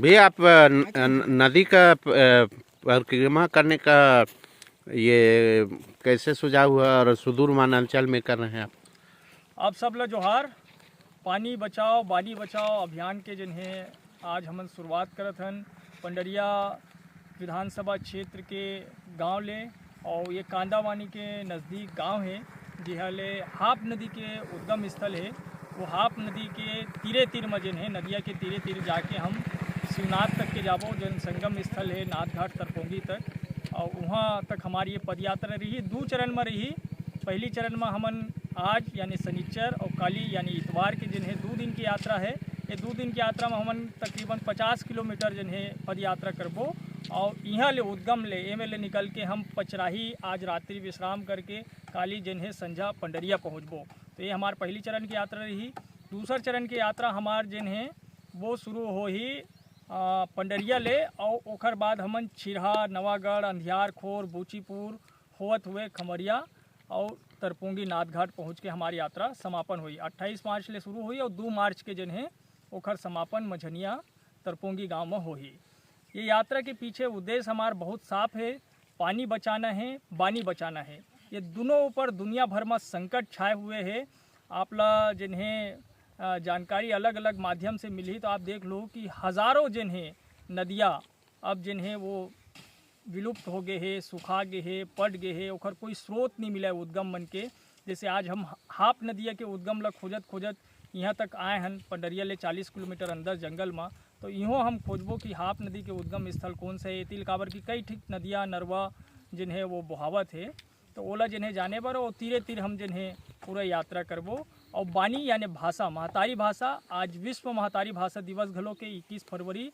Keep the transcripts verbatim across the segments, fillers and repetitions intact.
भी आप अ, न- न- नदी का अ, परिक्रमा करने का ये कैसे सुझाव हुआ और सुदूर वनांचल में कर रहे हैं आप? आप सब ला जोहार। पानी बचाओ बानी बचाओ अभियान के जिन्हें आज हमन शुरुआत करत हन पंडरिया विधानसभा क्षेत्र के गांव ले, और ये कांदावानी के नज़दीक गांव है, जिहा ले हाप नदी के उद्गम स्थल है। वो हाप नदी के तीरे तीर में जिन्हें नदिया के तीरे तीर जाके हम शिवनाथ तक के जाबो, जन संगम स्थल है नाथ घाट तरपोंगी तक, और वहाँ तक हमारी ये पदयात्रा रही, दू चरण में रही। पहली चरण में हमन आज यानी शनिचर और काली यानी इतवार के जिन्हें दो दिन की यात्रा है। ये दो दिन की यात्रा में हमन तकरीबन पचास किलोमीटर जिन्हें पदयात्रा करबो, और यहाँ ले उद्गम ले एमे ले निकल के हम पचराही आज रात्रि विश्राम करके काली जिन्हें संझा पंडरिया पहुँचबो। तो ये हमार पहली चरण की यात्रा रही। दूसर चरण की यात्रा हमार जिन्हें वो शुरू होही अ, पंडरिया ले, और ओकर बाद हमन छिरहा, नवागढ़, अंधियारखोर, बूचीपुर होवत हुए खमरिया और तरपुंगी नाथघाट पहुँच के हमार यात्रा समापन होई। अट्ठाईस मार्च ले शुरू होई और दो मार्च के जन है ओकर समापन मझनिया तरपुंगी गांव में होही। ये यात्रा के पीछे उद्देश्य हमार बहुत साफ है, पानी बचाना है, बानी बचाना है। ये दोनों ऊपर दुनिया भर में संकट छाए हुए है। आप ला जिन्हें अ, जानकारी अलग अलग माध्यम से मिली तो आप देख लो कि हजारों जिन्हें नदिया अब जिन्हें वो विलुप्त हो गए है, सुखा गए है, पट गए है, ओकर कोई स्रोत नहीं मिला है उद्गम मन के। जैसे आज हम हाप नदिया के उद्गम ला खोजत खोजत यहाँ तक आए हन पंडरिया ले चालीस किलोमीटर अंदर जंगल में, तो इहों हम खोजबो कि हाप नदी के उद्गम स्थल कौन सा है। एतिल काबर कि कई ठीक नदिया नरवा जिन्हें वो बोहावत है, तो ओला जिन्हें जाने बर और तीरे तीर हम जिन्हें पूरा यात्रा करबो। और बानी यानी भाषा, महतारी भाषा, आज विश्व महतारी भाषा दिवस घलो के इक्कीस फरवरी।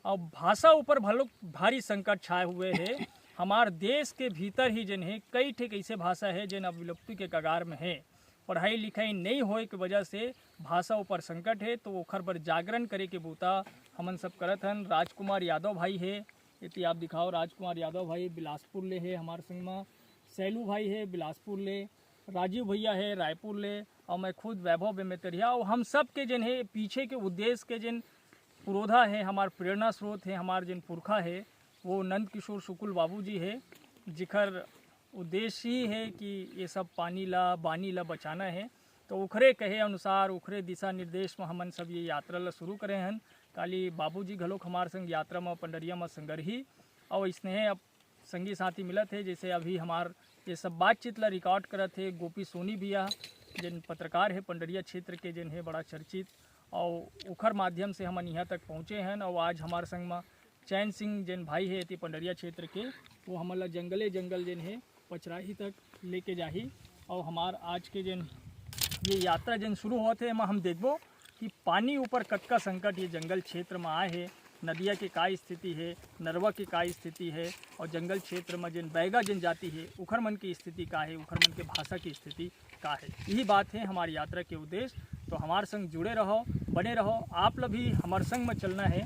और भाषा ऊपर भलो भारी संकट छाए हुए है। हमार देश के भीतर ही जिन्हें कई ठे ऐसे भाषा है जिन अब विलुप्ति के कगार में है। पढ़ाई लिखाई नहीं होए के वजह से भाषा ऊपर संकट है, तो ओखर बर जागरण करे के बूता हमन सब करत हन। राजकुमार यादव भाई है, यदि आप दिखाओ, राजकुमार यादव भाई बिलासपुर ले है हमार संग में, सैलू भाई है बिलासपुर ले, राजीव भैया है रायपुर ले, और मैं खुद वैभव बेमेतरिया। और हम सब के जिन है पीछे के उद्देश्य के जिन पुरोधा है, हमार प्रेरणा स्रोत है, हमार जिन पुरखा है, वो नंद किशोर शुक्ल बाबू जी है, जिखर उद्देश्य ही है कि ये सब पानी ला, बानी ला बचाना है। तो उखरे कहे अनुसार, उखरे दिशा निर्देश में हमन सब ये यात्रा ला शुरू करे हन। काली बाबू जी घलोक हमार संग यात्रा में पंडरिया में संगरही, और इसने अब संगी साथी मिलत है, जैसे अभी हमार ये सब बातचीत ला रिकॉर्ड करत है गोपी सोनी भैया, जिन पत्रकार है पंडरिया क्षेत्र के, जिन है बड़ा चर्चित, और उखर माध्यम से हमन यहाँ तक पहुँचे हन। और आज हमार संग में चैन सिंह, जिन भाई है एती पंडरिया क्षेत्र के, वो हमन ला जंगले जंगल जिन है पचराही तक लेके जाही। और हमार आज के जिन ये यात्रा जिन शुरू होत है, एमा हम देखबो कि पानी ऊपर कतका संकट ये जंगल क्षेत्र में आए है, नदिया के का स्थिति है, नरवा के का स्थिति है, और जंगल क्षेत्र में जिन बैगा जिन जाति है, उखर मन की स्थिति का है, उखर मन के भाषा की स्थिति का है। यही बात है हमारी यात्रा के उद्देश्य। तो हमार संग जुड़े रहो, बने रहो। आप ला भी हमार संग में चलना है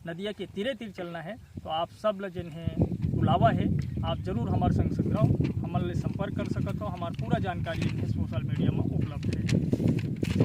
नदिया के तीरे तीर चलना है, तो आप सब ला जिन है बुलावा है, आप जरूर हमार संग संग रहो, हमन ले संपर्क कर सकत हो। हमार पूरा जानकारी जिन है सोशल मीडिया में उपलब्ध है।